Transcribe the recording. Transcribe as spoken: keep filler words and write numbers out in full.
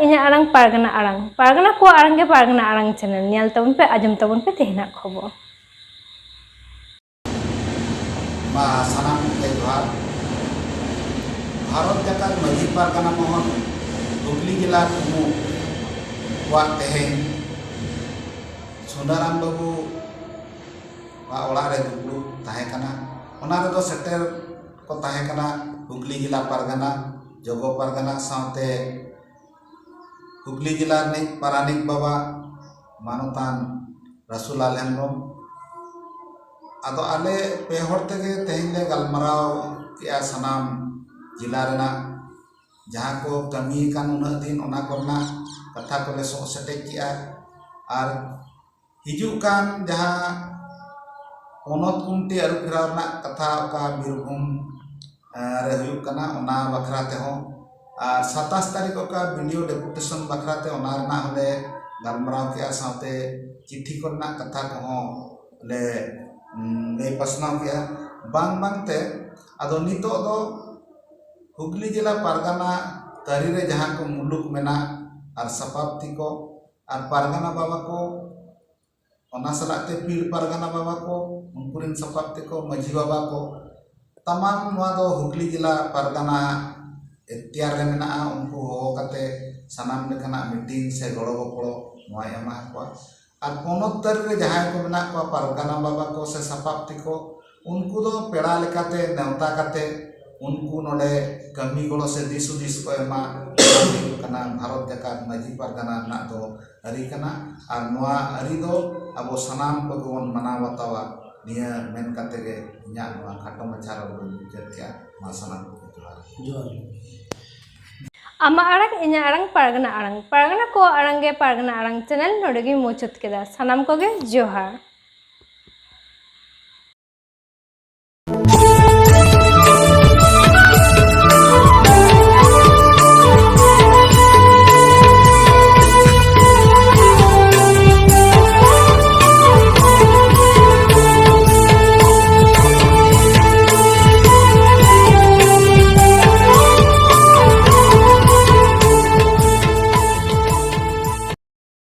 ᱤᱧᱟᱹᱜ ᱟᱲᱟᱝ ᱯᱟᱨᱜᱟᱱᱟ ᱟᱲᱟᱝ, ᱯᱟᱨᱜᱟᱱᱟ ᱠᱚᱣᱟᱜ ᱟᱲᱟᱝ ᱜᱮ ᱯᱟᱨᱜᱟᱱᱟ ᱟᱲᱟᱝ ᱪᱮᱱᱮᱞ᱾ ᱧᱮᱞ ᱛᱟᱵᱚᱱ ᱯᱮ, ᱟᱸᱡᱚᱢ ᱛᱟᱵᱚᱱ ᱯᱮ ᱛᱮᱦᱮᱧᱟᱜ ᱠᱷᱚᱵᱚᱨ᱾ ᱢᱟ ᱥᱟᱱᱟᱢ ᱠᱚᱜᱮ ᱡᱚᱦᱟᱨ᱾ ᱵᱷᱟᱨᱚᱛ ᱡᱟᱠᱟᱛ ᱢᱟᱹᱡᱷᱤ ᱯᱟᱨᱜᱟᱱᱟ ᱢᱚᱦᱚᱞ ᱦᱩᱜᱽᱞᱤ ᱡᱮᱞᱟ ᱠᱩᱢᱩ ᱠᱚᱣᱟᱜ ᱛᱮᱦᱮᱧ ᱥᱩᱱᱟᱨᱟᱢ ᱵᱟᱹᱵᱩ ᱟᱜ ᱚᱲᱟᱜ ᱨᱮ ᱫᱩᱯᱲᱩᱵ ᱛᱟᱦᱮᱸ ᱠᱟᱱᱟ᱾ ᱚᱱᱟ ᱨᱮᱫᱚ ᱥᱮᱴᱮᱨ ᱠᱚ ᱛᱟᱦᱮᱸ ᱠᱟᱱᱟ ᱦᱩᱜᱽᱞᱤ ᱡᱮᱞᱟ ᱯᱟᱨᱜᱟᱱᱟ, ᱡᱚᱜᱚ ᱯᱟᱨᱜᱟᱱᱟ ᱥᱟᱶᱛᱮ ᱦᱩᱜᱽᱞᱤ ᱡᱮᱞᱟ ᱨᱤᱱᱤᱡ ᱯᱟᱨᱟᱱᱤᱠ ᱵᱟᱵᱟ ᱢᱟᱱᱚᱛᱟᱱ ᱨᱟᱥᱩᱞᱟᱞ ᱦᱮᱢᱵᱨᱚᱢ᱾ ᱟᱫᱚ ᱟᱞᱮ ᱯᱮ ᱦᱚᱲ ᱛᱮᱜᱮ ᱛᱮᱦᱮᱧ ᱞᱮ ᱜᱟᱞᱢᱟᱨᱟᱣ ᱠᱮᱜᱼᱟ ᱥᱟᱱᱟᱢ ᱡᱮᱞᱟ ᱨᱮᱱᱟᱜ ᱡᱟᱦᱟᱸ ᱠᱚ ᱠᱟᱹᱢᱤ ᱠᱟᱱ ᱩᱱᱟᱹᱜ ᱫᱤᱱ, ᱚᱱᱟ ᱠᱚᱨᱮᱱᱟᱜ ᱠᱟᱛᱷᱟ ᱠᱚᱞᱮ ᱥᱚᱜ ᱥᱮᱴᱮᱡ ᱠᱮᱜᱼᱟ᱾ ᱟᱨ ᱦᱤᱡᱩᱜ ᱠᱟᱱ ᱡᱟᱦᱟᱸ ᱯᱚᱱᱚᱛ ᱠᱚᱢᱤᱴᱤ ᱟᱹᱨᱩ ᱯᱷᱮᱨᱟᱣ ᱨᱮᱱᱟᱜ ᱠᱟᱛᱷᱟ, ᱚᱠᱟ ᱵᱤᱨᱵᱷᱩᱢ, ᱮ, ᱨᱮ ᱦᱩᱭᱩᱜ ᱠᱟᱱᱟ, ᱚᱱᱟ ᱵᱟᱠᱷᱨᱟ ᱛᱮᱦᱚᱸ, ᱟᱨ ᱥᱟᱛᱟᱥ ᱛᱟᱹᱨᱤᱠᱷ ᱚᱠᱟ ᱵᱤᱰᱤᱳ ᱰᱮᱯᱩᱴᱮᱥᱚᱱ ᱵᱟᱠᱷᱨᱟ ᱛᱮ, ᱚᱱᱟ ᱨᱮᱱᱟᱜ ᱦᱚᱸᱞᱮ ᱜᱟᱞᱢᱟᱨᱟᱣ ᱠᱮᱜᱼᱟ, ᱥᱟᱶᱛᱮ ᱪᱤᱴᱷᱤ ᱠᱚᱨᱮᱱᱟᱜ ᱠᱟᱛᱷᱟ ᱠᱚᱦᱚᱸ ᱞᱮ, ᱩᱢ, ᱞᱟᱹᱭ ᱯᱟᱥᱱᱟᱣ ᱠᱮᱜᱼᱟ᱾ ᱵᱟᱝ ᱵᱟᱝᱛᱮ ᱟᱫᱚ ᱱᱤᱛᱚᱜ ᱫᱚ ᱦᱩᱜᱽᱞᱤ ᱡᱮᱞᱟ ᱯᱟᱨᱜᱟᱱᱟ ᱛᱟᱹᱨᱤ ᱨᱮ ᱡᱟᱦᱟᱸ ᱠᱚ ᱢᱩᱞᱩᱠ ᱢᱮᱱᱟᱜ ᱟᱨ ᱥᱟᱯᱟᱵᱛᱤ ᱠᱚ ᱟᱨ ᱯᱟᱨᱜᱟᱱᱟ ᱵᱟᱵᱟ ᱠᱚ, ᱚᱱᱟ ᱥᱟᱞᱟᱜ ᱛᱮ ᱯᱤᱲ ᱯᱟᱨᱜᱟᱱᱟ ᱵᱟᱵᱟ ᱠᱚ, ᱩᱱᱠᱩ ᱨᱮᱱ ᱥᱟᱯᱟᱵ ᱛᱮᱠᱚ ᱢᱟᱹᱡᱷᱤ ᱵᱟᱵᱟ ᱠᱚ, ᱛᱟᱢᱟᱢ ᱱᱚᱣᱟ ᱫᱚ ᱦᱩᱜᱽᱞᱤ ᱡᱮᱞᱟ ᱯᱟᱨᱜᱟᱱᱟ ᱮᱠᱛᱤᱭᱟᱨ ᱨᱮ ᱢᱮᱱᱟᱜᱼᱟ᱾ ᱩᱱᱠᱩ ᱦᱚᱦᱚ ᱠᱟᱛᱮ ᱥᱟᱱᱟᱢ ᱞᱮᱠᱟᱱᱟᱜ ᱢᱤᱴᱤᱝ ᱥᱮ ᱜᱚᱲᱚ ᱜᱚᱯᱚᱲᱚ ᱱᱚᱣᱟᱭ ᱮᱢᱟ ᱠᱚᱣᱟ᱾ ᱟᱨ ᱯᱚᱱᱚᱛ ᱛᱟᱹᱨᱤ ᱨᱮ ᱡᱟᱦᱟᱸᱭ ᱠᱚ ᱢᱮᱱᱟᱜ ᱠᱚᱣᱟ, ᱯᱟᱨᱜᱟᱱᱟ ᱵᱟᱵᱟ ᱠᱚ ᱥᱮ ᱥᱟᱯᱟᱵ ᱛᱮᱠᱚ, ᱩᱱᱠᱩ ᱫᱚ ᱯᱮᱲᱟ ᱞᱮᱠᱟᱛᱮ ᱱᱮᱣᱛᱟ ᱠᱟᱛᱮ ᱩᱱᱠᱩ ᱱᱚᱰᱮ ᱠᱟᱹᱢᱤ ᱜᱚᱲᱚ ᱥᱮ ᱫᱤᱥ ᱦᱩᱫᱤᱥ ᱠᱚ ᱮᱢᱟ᱾ ᱱᱚᱣᱟ ᱦᱩᱭᱩᱜ ᱠᱟᱱᱟ ᱵᱷᱟᱨᱚᱛ ᱡᱟᱠᱟᱛ ᱢᱟᱹᱡᱷᱤ ᱯᱟᱨᱜᱟᱱᱟ ᱨᱮᱱᱟᱜ ᱫᱚ ᱟᱹᱨᱤ ᱠᱟᱱᱟ᱾ ᱟᱨ ᱱᱚᱣᱟ ᱟᱹᱨᱤ ᱫᱚ ᱟᱵᱚ ᱥᱟᱱᱟᱢ ᱠᱚᱜᱮ ᱵᱚᱱ ᱢᱟᱱᱟᱣ ᱵᱟᱛᱟᱣᱟ᱾ ᱱᱤᱭᱟᱹ ᱢᱮᱱ ᱠᱟᱛᱮ ᱜᱮ ᱤᱧᱟᱹᱜ ᱱᱚᱣᱟ ᱠᱷᱟᱴᱚ ᱢᱟᱪᱷᱟ ᱨᱚᱲ ᱫᱚᱧ ᱢᱩᱪᱟᱹᱫ ᱠᱮᱜᱼᱟ᱾ ᱢᱟ ᱥᱟᱱᱟᱢ ᱠᱚᱜᱮ ᱡᱚᱦᱟᱨ᱾ ᱡᱚᱦᱟᱨ᱾ ᱟᱢᱟᱜ ᱟᱲᱟᱝ, ᱤᱧᱟᱹᱜ ᱟᱲᱟᱝ, ᱯᱟᱨᱜᱟᱱᱟ ᱟᱲᱟᱝ, ᱯᱟᱨᱜᱟᱱᱟ ᱠᱚᱣᱟᱜ ᱟᱲᱟᱝ ᱜᱮ ᱯᱟᱨᱜᱟᱱᱟ ᱟᱲᱟᱝ ᱪᱮᱱᱮᱞ ᱱᱚᱰᱮ ᱜᱮᱧ ᱢᱩᱪᱟᱹᱫ ᱠᱮᱫᱟ᱾ ᱥᱟᱱᱟᱢ ᱠᱚᱜᱮ ᱡᱚᱦᱟᱨ᱾